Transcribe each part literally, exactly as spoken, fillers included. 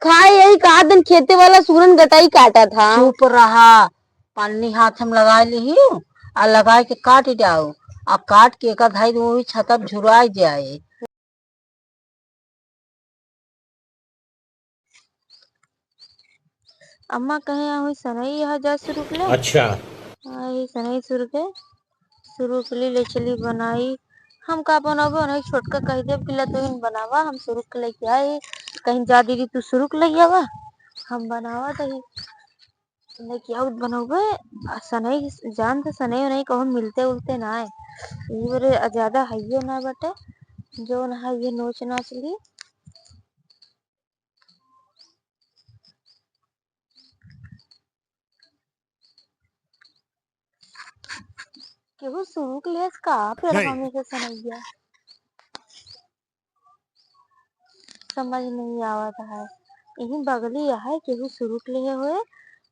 खाए यही का दिन खेते वाला सूरन गटाई काटा था। चुप रहा, पन्नी हाथ में लगाए लिही, आ लगाए के काट जाओ, आ काट के एका धाई वही छतप झुराए जाए। अम्मा कहे, "आ हुई सनई यहाँ जा शुरू के ले।" अच्छा। आ, यही सनई शुरू के, शुरू के लिए ले चली बनाई। हम का बनाबो, नहीं छोटका कह देब कि "ला तू ही बनावा, हम शुरू के लेके आई।" कहीं, "जा दीदी, तू शुरू के ले आवा, हम बनावा दही।" लेके आउत बनउबे, आ सनई, जान त सनई उनई कहूँ मिलते उलते ना है। ई बरे ज्यादा हइयो ना बटे, जौन है ये नोच नाच ली। केहू शुरू के लेस का, फिर नहीं। हमें से सनैया। समझ नहीं आवत है। यही बगली है, केहू शुरू के लिए होए।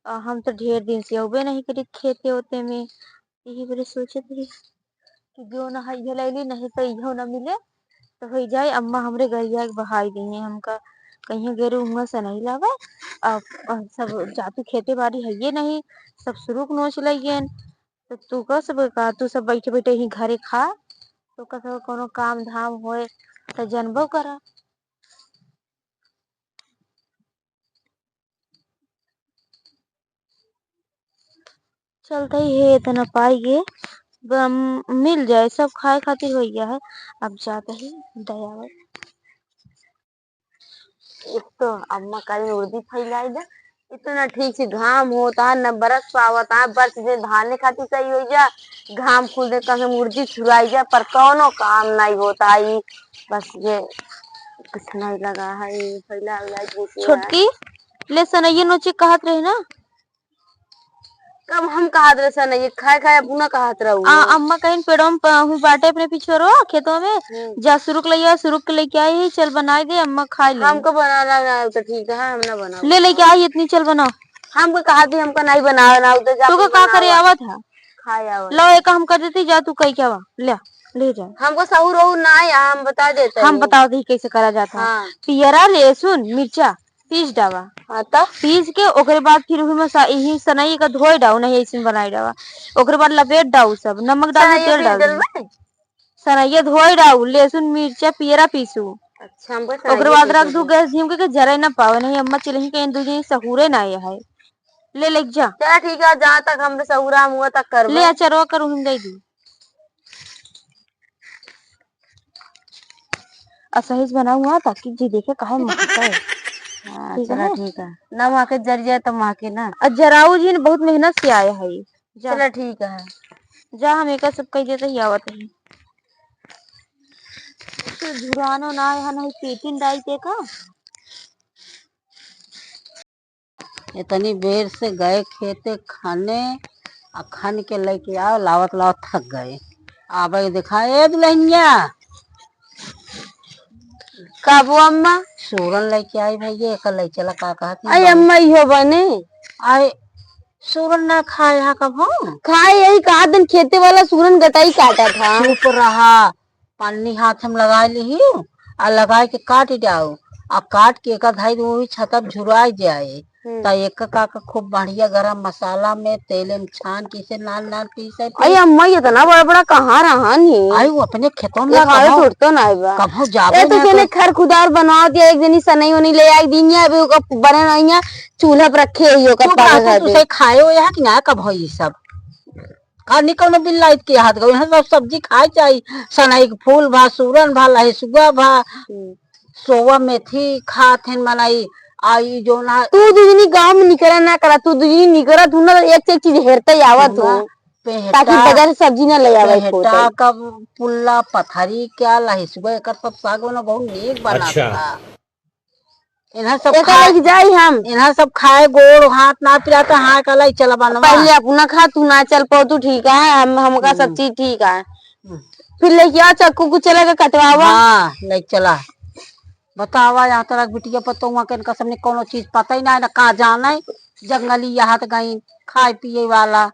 आ, हम तो ढेर दिन से अउबे नहीं करी खेते ओते में। यही बरे सोचत रही कि जो ना है, इहे लैली, नहीं तो इहो ना मिले, तो हो जाए, अम्मा हमरे गरिया के बहाई देंगे हमका। कहीं गेरू हुआ से नहीं लावे। आ, आ, सब जातू खेते बाड़ी है ये नहीं, सब शुरू के नोच लइगेन। तो तू का सब का, तू सब बैठे बैठे ही घरे खा, तो का सब कोनो काम धाम होए तो जनबो करा। चलते ही है इतना पाई गे, बम, मिल जाए, सब खाए खातिर हो गया है। अब जाते ही दयावर। एक तो अम्मा काली उर्दी फैलाई दे, इतना ठीक से घाम होता है, न बरस पावत है, बरस जे धाने खातिर सही हो जा, घाम खुल दे, कसम उर्दी छुराई जा, पर कौनो काम नहीं होता है। ई बस ये कुछ नहीं लगा है, ये फैला उला के ये है। छोटकी, ले सनैया नोचे कहत रहे ना, कब हम कहत रहे सनैया खाए खाए, अपना कहत रहू। आ, अम्मा कहीं पेड़ों में प-, हुई बाटे अपने पिछोरो खेतों में। हम्म। जा सुरुक लइया, सुरुक के लेके आई, चल बनाई दे, अम्मा खाए ले। हमको बनाना ना तो ठीक है, हम ना बनाओ। ले लेके आई इतनी, चल बनाओ। हमको कहा थी, हमको नहीं बनावे ना, उधर जा तो का, का करे बनावा। आवत है? खाए आवत। लो, एक हम कर देती, जा तू कही क्या वा, ले, ले जा। हमको सहूर वहूर ना आया, हम बता देते हम हैं। बताओ दी कैसे करा जाता है। हाँ। पियरा, लहसुन, मिर्चा, पीस डावा। हाँ, तब? पीस के ओकरे बाद फिर उही में सा-, इही सनई का धोए डाऊ, नहीं ऐसे में बनाई डावा। ओकरे बाद लपेट डाऊ सब, नमक डालू, सनैया तेल पीस डालू। देलबे? सनैया धोए डाऊ, लहसुन, मिर्चा, पियरा पीसू। अच्छा, हम बस ओकरे सनैया बाद पीस रख दू देबे। गैस धीम के, के जरे ना पावे, नहीं अम्मा चिलही के दू जनी सहूरे ना आए है। ले, ले जा। चला ठीक है, जहाँ तक हमरे सहूरा हम हुआ तक करबे। ले अचरवा कर उहिम दे दी। आ सही से बनाऊ हुआ ताकि जी देखे काहे मुँह फुटाए। हाँ, ठीक चला है। ठीक है। ना वहाँ के जर जाए तो वहाँ के ना। आ जराऊ जी ने बहुत मेहनत से आया है। जा। चला ठीक है। जा, हम एका सब कह देते ही आवत ही। तो झुरानो ना है, नहीं पेटिन डाल के का? इतनी बेर से गए खेते खाने, आ खान के लेके आओ, लावत लावत थक गए। आवे देखा, ए दुल्हनिया। का वो अम्मा? सूरन लेके आई भैया, एकर ले चला, का कहत आई नहीं अम्मा, इहो बने? आए, सूरन ना खाए हा कब हो? खाए यही का दिन खेते वाला सूरन गटाई काटा था। चुप रहा। पन्नी हाथ में लगाए लिही, आ लगाए के काट जाओ, आ काट के एका धाई वही छतप झुराए जाए। हम्म। त एक का, का खूब बढ़िया गरम मसाला में, तेल में छान के इसे नान नान पीसे पी। अरे अम्मा, इतना बड़ा बड़ा कहाँ रहन ही? आई, वो अपने खेतों में एक आयो कभो, छोड़तो ना बा। कभो जाबे ए, तो ना जने तो। खर खुदार बनाओ दिया, एक जनी सनई उनई ले आई दिन, अभी ओका बने नहीं है, चूल्हा पर रखे ही ओका चुप रह पागल तू, है तू दे। से खाए हो यहाँ कि ना कभो ये सब। का निकल में बिल्लाइत के हाथ गए, यहाँ सब सब्जी खाए चाही, सनई के फूल भा, सूरन भा, लहसुआ भा, हम्म। सोवा मेथी खात हन मनई, आ ई जो ना तू दुजनी गाँव में निकरा ना करा, तू दुजनी निकरा, तू ना एक से एक चीज हेरते ही आवत सुना, हो, पेहटा, ताकि बाजार से सब्जी ना ले आवे पेहटा खोते। का पुल्ला, पथरी क्या, लहसुआ, एकर सब साग ना बहुत नीक बनाता। अच्छा। इन्हें सब एका खाए, लग जाई हम। इन्हें सब खाए गोड़ हाथ ना पिराता, हाँ, का लाई चला बनवा। पहले अपना खा, तू ना चल पाओ, तू ठीक है, हम, हमका सब हम्म। चीज ठीक है। हम्म। फिर लेके आ चक्कू को चला के कटवावा। हाँ, ले चला। बतावा, यहाँ तरह बिटिया पतोहुआ के इनका सबने कोनो चीज पता ही ना है, ना का जाने, जंगली यहाँ त गई खाए पिए वाला।